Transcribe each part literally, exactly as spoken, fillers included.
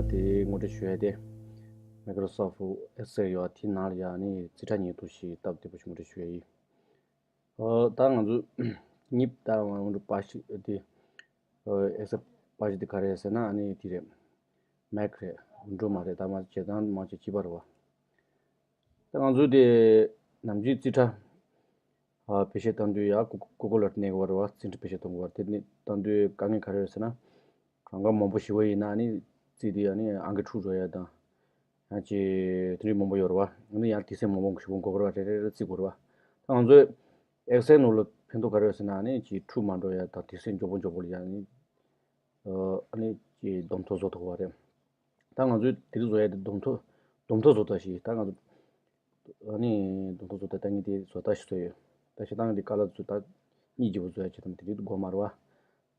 དེ་ངོ་སྤྲོད་ཞུ་ཡ་དེ། Microsoft Excel ཡོད་དེ་ནང་ལ་ཡ་ནི་རྩིས་ཁྲ་ཉིད་དུ་ཞིག་སྟབས་བདེ་པོ་ཞིག་ངོ་སྤྲོད་ཞུ་ཡ་ཡིན། ཨོ་ད་ང་ཚོ་གཉིས་ད་ང་ཚོ་པར་ཤིཊ་དེ། ཨོ་Excel པར་ཤིཊ་དེ་ག་རེ་རེད་ཟེར་ན་ཨ་ནི་དེ་རེད། Mac རེད། Windows མ་རེད། ད་མ་བྱེད་སྟངས་མང་ཆེ་གཅིག་པ་རེད་བ། ད་ང་ཚོའི་དེ་ནམ་རྒྱུན་རྩིས་ཁྲ་ཨ་བེད་སྤྱོད་གཏང་དུས་ཡ་Google Google ལ་གནས་དགོས་པ་རེད་བ། རྩིས་ཁྲ་བེད་སྤྱོད་གཏོང་དགོས་པ་དེ་ནི་གཏང་དུས་དཀའ་ངལ་ག་རེ་རེད་ཟེར་ན། གྲངས་ཀ་མང་པོ་ཞེ་པོ་ཡིན་ན་ནི་རྩིས་དེ་ཡ་ནི་ཨང་ཀི་འཁྲུག་འགྲོ་ཡ་དང་། ཡང་ཅིག་དེ་འདྲའི་མང་པོ་ཡོད་རེད་བ། ཡང་ན་ཡང་དེ་ཚོ་མང་པོ་ཞིག་དགོས་རེད་བ། རེ་རེ་རེ་བརྩི་དགོས་རེད་བ། ད་ང་ཚོས་Excel ནང་ལ་ཕན་ཐོགས་ག་རེ་ཡོད་ཟེར་ན་ནི་ཅིག་འཁྲུག་མ་འགྲོ་ཡ་དང་དེ་ཚོ་མགྱོགས་པོ་མགྱོགས་པོ་ལ་ཡ་ནི་ཨ་ནི་ཅིག་སྡོམ་ཐོ་བཟོ་ཐུབ་པ་རེད། ད་ང་ཚོས་དེ་རིགས་བཟོ་ཡ་དེ་སྡོམ་ཐོ་སྡོམ་ཐོ་བཟོ་ཐབས་ཤིག་ད་ང་ཚོ་ཨ་ནི་སྡོམ་ཐོ་བཟོ་ཐབས་ད་ངས་དེ་བཟོ་ལྟ་ཞིག་བཟོས་ཡོད། ད་ཞེ་དྲག་འདི་ཀ་ལ་ཚོ་ད་གཉིས་ཀྱི་བཟོ་ཡ་བྱེད་དམ་དེ་རིགས་དགོས་མ་རེད་བ།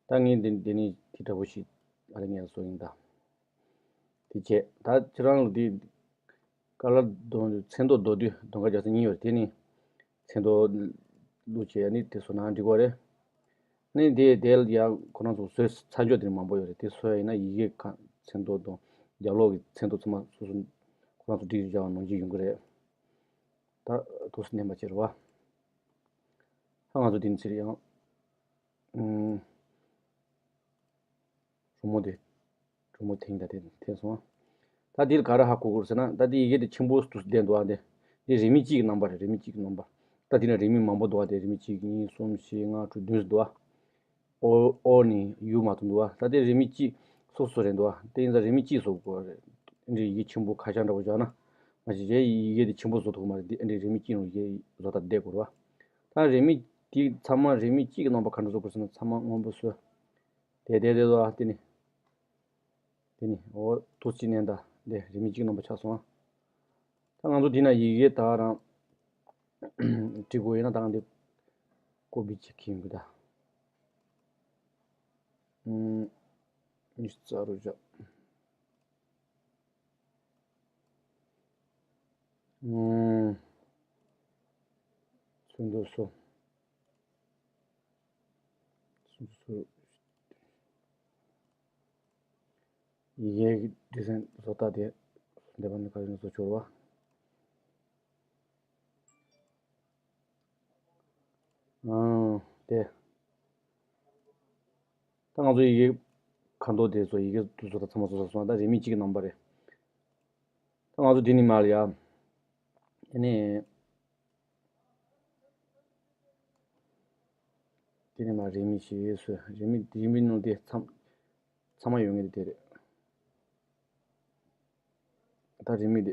ད་ངས་འདི་འདི་ནི་དེ་འདྲ་པོ་ཞིག་ཨ་རེ་ངས་བཟོ་ཡིན་ད། དེ་བྱས་ད་ཁྱེད་རང་ལ་དེ་ཀ་ལ་མཚན་ཐོ་འདོགས་དུས་གདོང་ཁ་རྒྱག་ས་གཉིས་ཡོད་རེད། དེ་ནི་མཚན་ཐོ་བླུགས་བྱས་ནི་དེ་བཟོ་ན་འགྲིག་གི་རེད། ནི་དེ་དེ་ལ་ཡང་ཁོ་རང་ཚོ་བཟོས་ཚར་འཇོག་དེ་མང་པོ་ཡོད་རེད། དེ་བཟོ་ཡ་ཡིན་ན་ཡི་གེ་ཁ་མཚན་ཐོ་དང་རྒྱབ་ལོགས་ཀྱི་མཚན་ཐོ་ཚང་མ་སོ་སོ་ཁོ་རང་ཚོ་བྲིས་བཞག་པ་ནང་བཞིན་ཡོང་གི་རེད། ད་ཐུགས་སུ་ནན་པ་བྱེད་རོགས། ད་ང་ཚོ་དེ་ནི་ཚེ་རིང་ཡང་། ཨུམ། གྲོགས་མོ་དེ། གྲོགས་མོ་ཐེངས་ད་དེ་ཐེངས་སོང་། ད་འདིར་ག་རེ་ཧ་གོ་དགོས་ཟེར་ན་ད་འདི་ཡི་གེ་དེ་ཆེན་པོ་དུ་བསྡད་འདུག་ཨ། དེ་འདི་རེ་མིག་གཅིག་གི་རྣམ་པ་རེད། རེ་མིག་གཅིག་གི་རྣམ་པ། ད་འདི་ན་རེ་མིག་མང་པོ་འདུག་ཨ། དེ་རེ་མིག་གཅིག་གཉིས་གསུམ་བཞི་ལྔ་དྲུག་བདུན་ཙམ་འདུག་ཨ། ཨོ་ཨོ་ནི་ཡུ་མ་གཏོགས་འདུག་ཨ། ད་དེ་རེ་མིག་གཅིག་སོ་སོ་རེད་འདུག་ཨ། དེ་ཡིན་ཙང་རེ་མིག་གཅིག་བཟོ་དགོས་རེད། འདི་ཡི་གེ་ཆེན་པོ་ཁ་བྱང་འདྲ་པོ་བཞག་ན། མ་གཞི་ཡི་གེ་དེ་ཆེན་པོ་བཟོ་ཐུབ་མ་རེད། འདི་འདི་རེ་མིག་གཅིག་ནང་ཡི་གེ་བཟོ་ལྟ་བསྡད་དགོས་རེད་བ། ད་རེ་མིག་དེ་ཚང་མ་རེ་མིག་གཅིག་གི་རྣམ་པ་ག་འདྲ་བཟོ་དགོས་ཟེར་ན་ཚང་མ་སྔོན་པོ་བཟོས། དེ་དེ་དེ་ལོ་ཨ་དེ་ནི། དེ་ནི་འོ་ཐུགས་རྗེ་ཆེ་ནན་ད། དེ་རེ་མིག་གཅིག་རྣམ་པ་ཆགས་སོང་ཨ། ད་ང་ཚོ་དེ་ན་ཡི་གེ་ད་རང་བྲིས་དགོས་ཡིན་ན་ད་ང་འདི་ཀོ་པི་ཅིག་ཁྱེར་ཡོང་གི་ད། ཨུམ། ཉི་ཤུ་རྩ་རུ་བཞག་ཨུམ། ཚོན་མདོག་སོ། ཚོན་མདོག་སོ། ཡི་གེ་གི་ཌི་ཟའིན་བཟོ་ལྟ་དེ་འདས་པ་ནས་ག་རེ་བཟོ་ཆོག་ར་བ། ཨང་། དེ། ད་ང་ཚོ་ཡི་གེ་ཁ་མདོག་དེ་ཚོ་ཡི་གེ་དུ་ཚོ་ད་ཚང་མ་བཟོ་ཚར་སོང་། ད་རེ་མིག་གཅིག་གི་རྣམ་པ་རེད། ད་ང་ཚོ་འདི་ནི་མར་ཡ། ཨ་ནི། དེ་ནས་མར་རེ་མིག་ཞིག་བཟོས། རེ་མིག་རེ་མིག་ནང་དེ་མཚམས་མཚམས་མ་ཡོད་ངེས་དེ་རེད། ད་རེ་མིག་དེ་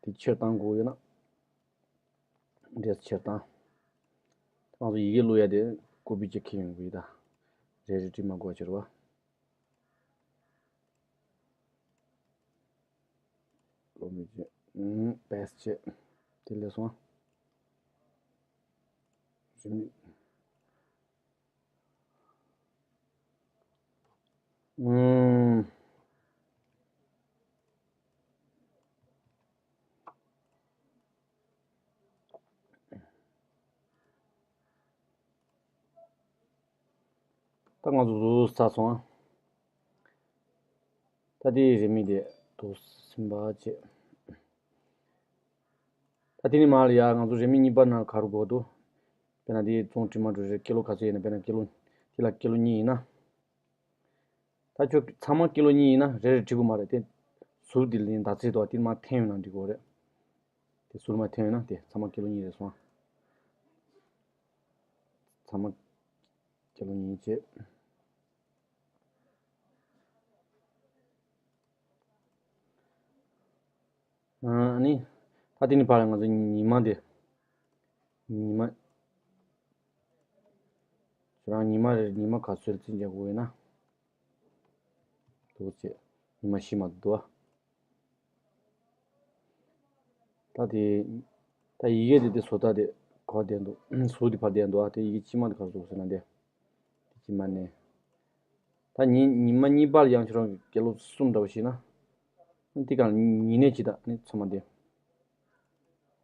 དེ་ཕྱིར་བཏང་དགོས་ཡོད་ན། འདྲེས་ཕྱིར་བཏང་། ང་ཚོ་ཡི་གེ་བླུག་ཡ་དེ་ཀོ་པི་ཅིག་ཁྱེར་ཡོང་དགོས་ཡོད་ད། རེ་རེ་བྲིས་མ་དགོས་པ་བྱེད་རོགས། ཀོ་པི་བྱས། ཨུམ། པེ་སི་ཊི་བྱས། དེ་ལས་སོང་། རེ་མིག་ཨུམ། ད་ང་ཚོ་བཟོས་ཚར་སོང་ཨ། ད་དེའི་རེ་མིག་དེ་དུ་སིམ་པ་བྱས། ད་དེ་ནས་མར་ལ་ཡ་ང་ཚོ་རེ་མིག་གཉིས་པ་ན་ག་རུ་དགོས་འདུག་དཔེར་ན་དེའི་རྫོང་བྲིས་མ་འགྲོ་རེད། ཀི་ལོ་ག་ཚོད་ཡིན་ན། དཔེར་ན་ཀི་ལོ་དེ་ལ་ཀི་ལོ་གཉིས་ཡིན་ན། ད་ཁྱོད་ཚང་མ་ཀི་ལོ་གཉིས་ཡིན་ན་རེ་རེ་བྲི་དགོས་མ་རེད་དེ། ཟུར་དེ་ལ་ཡིན་ད་ཚིག་དོ་དེ་མ་འཐེན་ཡོད་ན་འགྲིག་གི་རེད། དེ་ཟུར་མ་འཐེན་ཡོད་ན་དེ་ཚང་མ་ཀི་ལོ་གཉིས་རེད་སོང་། ཚང་མ་ཀི་ལོ་གཉིས་བྱས། ཨ་ནི། ད་དེ་ནི་ཕར་ང་ཚོ་ཉི་མ་དེ། ཉི་མ། ཁྱོད་རང་ཉི་མ་རེ་ཉི་མ་ག་ཚོད་རྩིས་རྒྱག་དགོས་ཡོད་ན། འདུག་ཅེས། ཉི་མ་བཞི་མ་འདུག་ཨ། ད་དེ། ད་ཡི་གེ་དེ་དེ་བཟོ་ལྟ་དེ་ག་བ་བསྡད་འདུག་ཟུར་དེ་ཕར་བསྡད་འདུག་ཨ། དེ་ཡི་གེ་དཀྱིལ་མ་དེ་ག་རེ་བཟོ་དགོས་ཟེར་ན་དེ། དེ་དཀྱིལ་མ་ནས། ད་ཉི་ཉི་མ་གཉིས་པ་ལ་ཡང་ཁྱོད་རང་གི་སྐྱེས་ལོ་གསུམ་འདྲ་བོ་ཞིག་ན། དེ་གང་ཉི་ནས་ཅི་ད་ནི་ཚང་མ་དེ།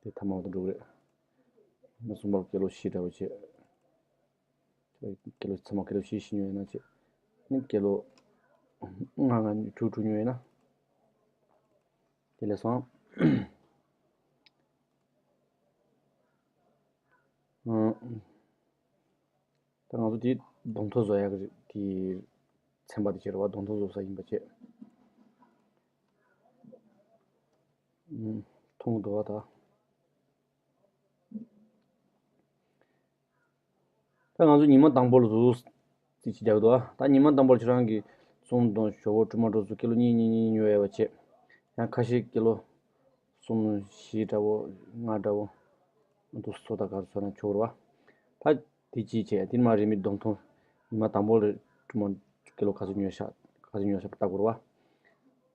དེ་ཐ་མ་དུ་འགྲོ་གི་རེད། ཉི་མ་གསུམ་པ་ལ་སྐྱེས་ལོ་བཞི་འདྲ་བོ་བྱས། སྐྱེས་ལོ་ཚང་མ་སྐྱེས་ལོ་བཞི་བཞི་ཉོས་ཡོད་ན་བྱས། ནི་སྐྱེས་ལོ་ལྔ་ལྔ་དྲུག་དྲུག་ཉོས་ཡོད་ན། དེ་ལས་སོང་། ཨང་། ད་ང་ཚོ་དེ་གདོང་ཐོ་བཟོ་ཡག་གི་དེ་ཚན་པ་དེ་བྱེད་རེད་བ། གདོང་ཐོ་བཟོ་ས་ཡིན་པ་བྱེད། ཨང་། མཐོང་གི་འདུག་བ་ད། ད་ང་ཚོ་ཉི་མ་དང་པོ་ལ་ཟུག་རྩིས་ཅིག་རྒྱག་འདུག་ད་ཉི་མ་དང་པོ་ལ་ཁྱེད་རང་གིས་གསུམ་དང་ཞོག་ཁོག་ཊོ་མ་ཊོ་ཚོ་ཀི་ལོ་གཉིས་གཉིས་གཉིས་ཉོ་ཡ་བ་བྱེད། ཡང་ཁ་ཤས་ཀི་ལོ་གསུམ་བཞི་འདྲ་བོ་ལྔ་འདྲ་བོ་འདུག་ཚོ་ད་ག་ཚོ་ན་ཆོག་རེད་བ། ད་དེ་ཅིག་བྱས་དེ་མ་རེད་མི་གདོང་ཐོ་ཉི་མ་དང་པོ་ལ་ཊོ་མ་ཀི་ལོ་ག་ཚོད་ཉོས་ཤག་ག་ཚོད་ཉོས་ཤག་ལྟ་དགོས་རེད་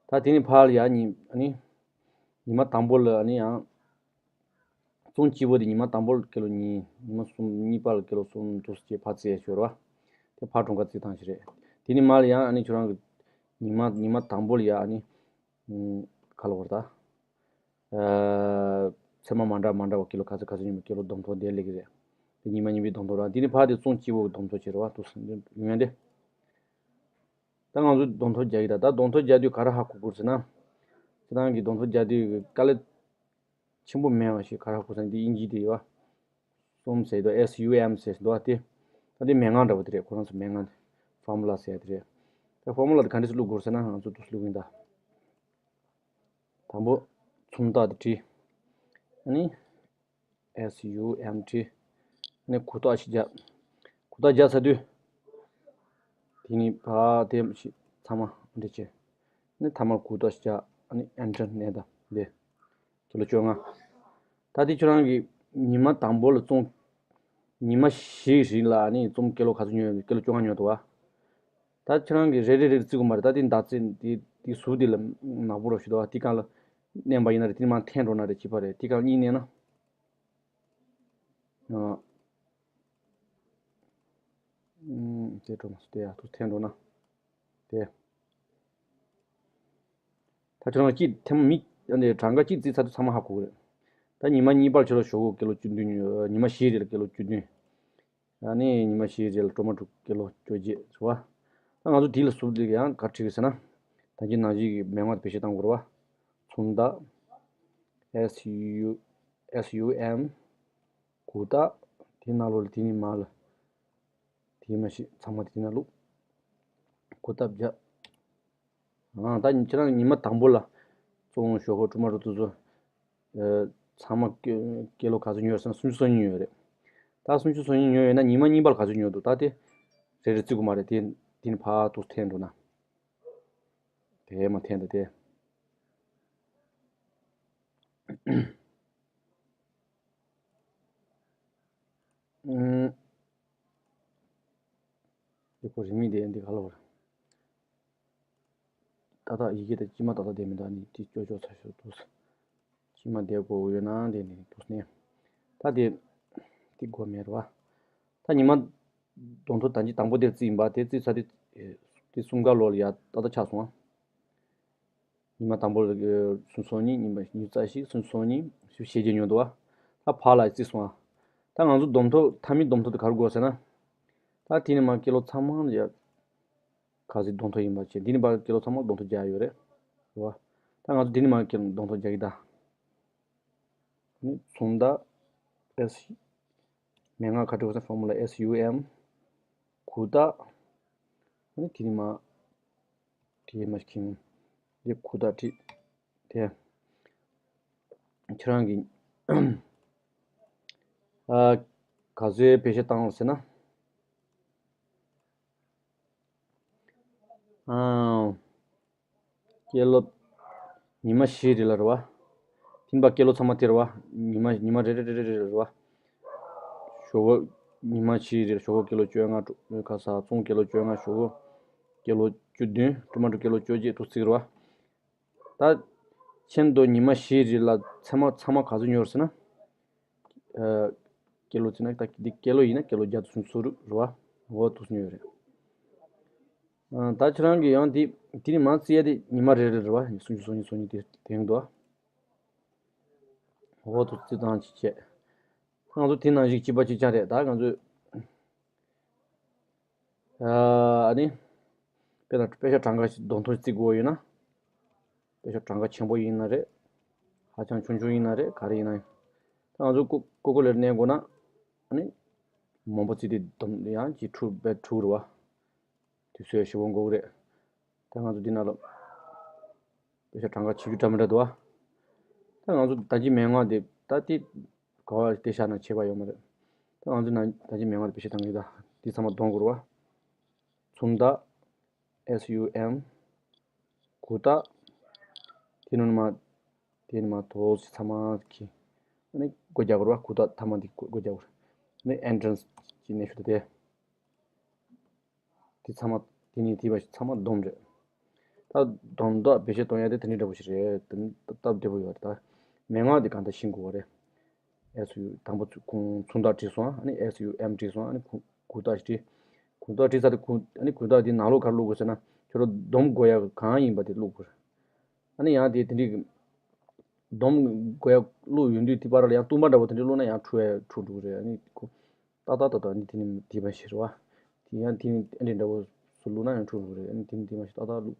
བ། ད་དེ་ནས་ཕར་ལ་ཡ་ཉི་ཨ་ནི་ཉི་མ་དང་པོ་ལ་ཨ་ནི་ཡང་། བཙོང་སྐྱིད་པོ་དེ་ཉི་མ་དང་པོ་ལ་ཀི་ལོ་གཉིས། ཉི་མ་གསུམ། གཉིས་པ་ལ་ཀི་ལོ་གསུམ་འདུག་སེ་ཕར་རྩིས་ཡ་ཤོར་བ། དེ་ཕར་གྲངས་ཀ་རྩིས་སྟངས་ཤིག་རེད། དེ་ནི་མ་ལ་ཡང་ཨ་ནི་ཁྱོད་རང་གི་ཉི་མ་ཉི་མ་དང་པོ་ལ་ཡ་ཨ་ནི། ཨུམ། ག་ལ་བར་ད། ཨ། ཚེར་མ་མ་འདྲ་མ་འདྲ་བ་ཀི་ལོ་ག་ཚོད་ག་ཚོད་ཉི་མ་ཀི་ལོ་བསྡོམས་ཐོག་དེ་སླེབས་ཀྱི་རེད། དེ་ཉི་མ་ཉི་མའི་བསྡོམས་ཐོག་ར་དེ་ནི་ཕར་དེ་བཙོང་སྐྱིད་པོ་གི་བསྡོམས་ཐོག་བྱེད་རེད་བ། འདུག་སེ་ཡོང་ཡ་འདི། ད་ང་ཚོ་བསྡོམས་ཐོ་རྒྱག་གི་ད། ད་བསྡོམས་ཐོ་རྒྱག་དུས་ག་རེ་ཧ་གོ་དགོས་ཟེར་ན། ཁྱེད་རང་གིས་བསྡོམས་ཐོ་རྒྱག་དུས་དཀའ་ལས་ཆེན་པོ་མེད་པ་ཞིག་ག་རེ་ཧ་གོ་ཟེར་ན་འདི་དབྱིན་ཇི་དེ་ཡོད་པ། སུམ་ཟེར་དུས་S U M ཟེར་འདུག་པ་དེ། ད་དེ་མན་ངག་འདྲ་པོ་དེ་རེད། ཁོ་རང་ཚོ་མན་ངག་དེ་ཕོར་མུ་ལ་ཟེར་ཡ་དེ་རེད། ད་ཕོར་མུ་ལ་དེ་ག་འདྲས་སེ་བླུག་དགོས་ཟེར་ན་ང་ཚོ་འདུག་སེ་བླུག་གི་ཡིན་ད། དང་པོ་མཚུངས་རྟགས་དེ་བྲིས། ཨ་ནི། S U M T། ནས་གུ་དག་ཞིག་རྒྱག་གུ་དག་རྒྱག་ཚར་དུས། དེ་ནི་ཕར་དེ་ཞིག་ཚང་མ་འདྲ་བྱས། ནས་ཐ་མར་གུ་དག་ཞིག་རྒྱག་ཨ་ནི་ཨེན་ཊར་ནས་ད་འདི། ཀི་ལོ་བཅོ་ལྔ། ད་དེ་ཁྱོད་རང་གི་ཉི་མ་དང་པོ་ལ་བཙོང་། ཉི་མ་བཞིའི་རིང་ལ་ཨ་ནི་བཙོང་ཀི་ལོ་ག་ཚོད་ཉོས་ཡོད། ཀི་ལོ་བཅོ་ལྔ་ཉོས་འདུག་བ། ད་ཁྱོད་རང་གིས་རེ་རེ་རེ་རེ་བརྩི་དགོས་མ་རེད། ད་དེ་མདའ་རྩེ་དེ་དེ་ཟུར་དེ་ལ་ནག་པོ་རོ་ཞིག་འདུག་བ། དེ་སྒང་ལ་མནན་པ་ཡིན་ན་རེད། དེ་མར་འཐེན་འགྲོ་ན་རེད། བྱིས་པ་རེད། དེ་སྒང་གཉིས་མནན་ན། ཨ། ཨུམ། དེ་འགྲོ་མ་སོང་། དེ་ཡ་ཐུག་འཐེན་འགྲོ་ན། དེ། ད་ཁྱོད་རང་གཅིག་ཐེངས་མ་མིག་ཨ་ནི་གྲངས་ཀ་གཅིག་བརྩིས་ཚར་དུས་ཚང་མ་ཧ་གོ་གི་རེད། ད་ཉི་མ་གཉིས་པར་ཁྱོད་ལ་ཞོག་ཁོག་ཀི་ལོ་བཅུ་བདུན་ཉོས། ཉི་མ་བཞིའི་རིང་ལ་ཀི་ལོ་བཅུ་བདུན། ཨ་ནི་ཉི་མ་བཞིའི་རིང་ལ་ཊོ་མ་ཊོ་ཀི་ལོ་བཅོ་བརྒྱད་རེད་བ། ད་ང་ཚོ་དེ་ལ་ཟུར་དེ་ཡང་ག་རེ་བྲིས་ཀྱི་ཟེར་ན། ད་གིན་ནང་བཞིན་གྱི་མན་ངག་དེ་བེད་སྤྱོད་གཏང་དགོས་རེད་བ། མཚུངས་རྟགས། S U S U M། གུ་དག་དེའི་ནང་ལོགས་ལ་དེ་ནི་མ་ལ། དེའི་མ་ཞིག་ཚང་མ་དེ་ནང་བླུགས། གུ་དག་བརྒྱབ། ཨང་། ད་ཁྱེད་རང་ཉི་མ་དང་པོ་ལ་བཙོང་ཞོག་ཁོག་ཊོ་མ་ཊོ་དེ་ཚོ། ཨ། ཚང་མ་ཀི་ཀི་ལོ་ག་ཚོད་ཉོས་ཟེར་ན་སུམ་ཅུ་སོ་གཉིས་ཉོས་ཡོད་རེད། ད་སུམ་ཅུ་སོ་གཉིས་ཉོས་ཡོད་ན་ཉི་མ་གཉིས་པ་ལ་ག་ཚོད་ཉོས་འདུག་ད་དེ་རེ་རེ་བརྩི་དགོས་མ་རེད། དེ་དེ་ནི་ཕར་དུ་འཐེན་འགྲོ་ན། དེ་མར་འཐེན་ད་དེ། ཨུམ། དེ་ཁོ་རིན་མེད་དེ་འདི་ག་ལ་བར། ཏག་ཏག་ཡི་གེ་དང་དཀྱིལ་མ་ཏག་ཏག་བསྡད་མི་འདུག་ཨ་ནི་དེ་ཅོག་ཅོག་ཚ་ཤོས་འདུག་དཀྱིལ་མ་བསྡད་དགོས་ཡོད་ན་དེ་ནི་འདུག་ནས། ད་དེ་དེ་དགོས་མེད་རེད་བ། ད་ཉི་མ་གདོང་ཐོ་ད་གིན་དང་པོ་དེར་བརྩིས་ཡིན་པ། དེ་བརྩིས་ཚར་དུས་དེ་གསུམ་ཀ་ལོགས་ལ་ཡ་ཏག་ཏག་ཆགས་སོང་ཨ། ཉི་མ་དང་པོ་ལ་སུམ་ཅུ་སོ་གཉིས། ཉི་མ་ཉི་ཤུ་རྩ་བཞི། སུམ་ཅུ་སོ་གཉིས། ཞེ་བརྒྱད་ཉོས་འདུག་བ། ད་ཕར་ལ་བརྩིས་སོང་ཨ། ད་ང་ཚོ་བསྡོམས་ཐོ་མཐའ་མའི་བསྡོམས་ཐོ་དེ་ག་རེ་དགོས་ཟེར་ན། ད་དེ་ནི་མ་ཀི་ལོ་ཚང་མ་ལ་ཡ། ག་ཚོད་བསྡོམས་ཐོ་ཡིན་པ་བྱས། འདི་ནི་ཕར་ཀི་ལོ་ཚང་མ་བསྡོམས་ཐོ་རྒྱག་ཡོད་རེད། རེད་བ། ད་ང་ཚོ་འདི་ནི་མ་ཀི་ལོ་བསྡོམས་ཐོ་རྒྱག་གི་ད། ནི་མཚུངས་རྟགས་S མན་ངག་ག་འདྲ་བ་ཟེར་ཕོར་མུ་ལ་S U M། གུ་དག་ནི་དེ་ནི་མ་དེ་མ་ཁྱིམ་དེ་གུ་དག་བྲིས་དེ། ཁྱེད་རང་གིས་ཨ་ག་ཚོད་བེད་སྤྱོད་བཏང་ཟེར་ན། ཨང་། ཀི་ལོ། ཉི་མ་བཞིའི་རིང་ལ་རེད་བ། ཐིམ་པ་ཀི་ལོ་ཚང་མ་དེ་རེད་བ། ཉི་མ་ཉི་མ་རེ་རེ་རེ་རེ་རེ་རེད་བ། ཞོག་ཁོག་ཉི་མ་བཞིའི་རིང་ཞོག་ཁོག་ཀི་ལོ་བཅོ་ལྔ་ཀྲུ་ཁ་ས་བཙོང་ཀི་ལོ་བཅོ་ལྔ། ཞོག་ཁོག་ཀི་ལོ་བཅུ་བདུན། ཊོ་མ་ཊོ་ཀི་ལོ་བཅོ་བརྒྱད་དུ་བརྩིས་རེད་བ། ད་ཁྱེད་ཚོ་ཉི་མ་བཞིའི་རིང་ལ་ཚང་མ་ཚང་མ་ག་ཚོད་ཉོས་ཟེར་ན། ཨ། ཀི་ལོ་བརྩིས་ན་ད་འདི་ཀི་ལོ་ཡིན་ན་ཀི་ལོ་བརྒྱ་དང་སུམ་ཅུ་སོ་དྲུག་རེད་བ། འོ་འདུག་སེ་ཉོས་ཡོད་རེད། ཨ། ད་ཁྱེད་རང་གིས་ཡང་དེ་དེ་ནི་མར་བརྩི་ཡ་དེ་ཉི་མ་རེ་རེ་རེད་བ། སུམ་ཅུ་སོ་གཉིས་སོ་གཉིས་དེ་དེ་རིང་འདུག་འོ་འདུག་སེ་བརྩི་སྟངས་ཅིག་བྱས། ང་ཚོ་དེ་ནང་བཞིན་གཅིག་པ་གཅིག་རྐྱང་རེད། ད་ང་ཚོས། ཨ་ནི། དཔེར་ན་དཔེ་ཆ་གྲངས་ཀ་ཞིག་བསྡོམས་ཐོ་བརྩི་དགོས་ཡོད་ན། དཔེ་ཤ་གྲངས་ཀ་ཆེན་པོ་ཡིན་ན་རེད། ཧ་ཅང་ཆུང་ཆུང་ཡིན་ན་རེད། ག་རེ་ཡིན་ན་ཡང་། ད་ང་ཚོ་ཀུ་ཀུ་ཀུ་ལེར་མནན་དགོས་ན། ཨ་ནི་མང་པོ་བརྩིས་ཏེ་སྡོམ་ཡང་ཅིག་འཁྲུག་པའི་འཁྲུག་རུ་བ། དུས་ཚོད་ཞེ་པོ་འགོར་གི་རེད། ད་ང་ཚོ་འདི་ནང་ལ་དཔེ་ཤ་གྲངས་ཀ་ཆེ་རྒྱུ་འདྲ་མི་འདྲ་འདུག་བ། ད་ང་ཚོ་ད་ཅི་མན་ངག་འདི་ད་ཏི་ག་བ་ཏི་ཤ་ན་ཆེ་བ་ཡོད་མ་རེད། ད་ང་ཚོ་ན་ད་ཅི་མན་ངག་འདི་དཔེ་ཤ་བཏང་གི་ད་འདི་ཚང་མ་སྡོམ་དགོས་རུ་བ། མཚུངས་རྟགས། S U M། གུ་རྟགས། དེ་ནས་མ་དེ་ནས་མ་དོ་ཚང་མ་གི་ཨ་ནི་སྒོ་རྒྱག་དགོས་རུ་བ། གུ་རྟགས་མཐའ་མ་འདི་སྒོ་སྒོ་རྒྱག་དགོས་རུ། ཨ་ནི་ཨེན་ཊི་རན་སི་གི་གནས་ཤུལ་དེ། དེ་ཚང་མ་དེ་ནས་དེ་བ་ཞིག་ཚང་མ་སྡོམ་རེད། ད་སྡོམ་དག་བེད་སྤྱོད་གཏོང་ཡ་དེ་དེ་འདྲ་འདྲ་པོ་ཞིག་རེད། དེ་ནི་སྟབས་བདེ་པོ་ཡོད་རེད། ད་མན་ངག་དེ་གང་ལྟར་ཤེས་དགོས་པ་རེད། S U དང་པོ་ཚུ་ཁུངས་མཚུངས་རྟགས་བྲིས་སོང་། ཨ་ནི་S U M བྲིས་སོང་། ཨ་ནི་ཁུངས་གུ་རྟགས་ཤིག་བྲིས། གུ་རྟགས་བྲིས་ཚར་དེ་ཁུངས་ཨ་ནི་གུ་རྟགས་དེ་ནང་ལོགས་ག་རེ་བླུགས་དགོས་ཟེར་ན། ཁྱོད་རང་སྡོམ་དགོས་ཡ་གང་ཡིན་པ་དེ་བླུགས་དགོས། ཨ་ནི་ཡང་དེ་དེ་འདྲའི་སྡོམ་དགོས་ཡ་བླུགས་ཡོང་དུས་དེ་བར་ལ་ཡང་བཏུམ་པ་འདྲ་པོ་དེ་འདྲ་བླུགས་ན་ཡང་འཁྲུག་ཡ་འཁྲུག་འགྲོ་གི་རེད། ཨ་ནི་ཁོ་ཏག་ཏག་ཏག་ཏག་ཨ་ནི་དེ་ནི་དེ་མ་ཤེས་རེད་བ། དེ་ཡང་དེ་ནི་ཨ་འདྲ་འདྲ་པོ་སུ་བླུགས་ན་ཡང་འཁྲུག་འགྲོ་གི་རེད། ཨ་ནི་དེ་ནི་དེ་མ་ཤེས་ཏག་ཏག་བླུགས།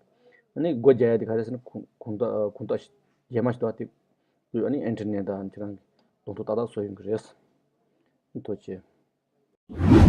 ཨ་ནི་སྒོ་རྒྱག་ཡ་དེ་ག་རེ་ཟེར་ན་གུང་གུང་རྟགས་གུང་རྟགས་ཤིག་རྗེས་མ་ཞིག་འདུག་བ། དེ་བླུགས། ཨ་ནི་ཨེན་ཊར་མནན་དང་ཁྱེད་རང་གི་སྡོམ་ཐོ་ཏག་ཏག་བཟོ་ཡོང་གི་རེད། ཐུགས་རྗེ་ཆེ།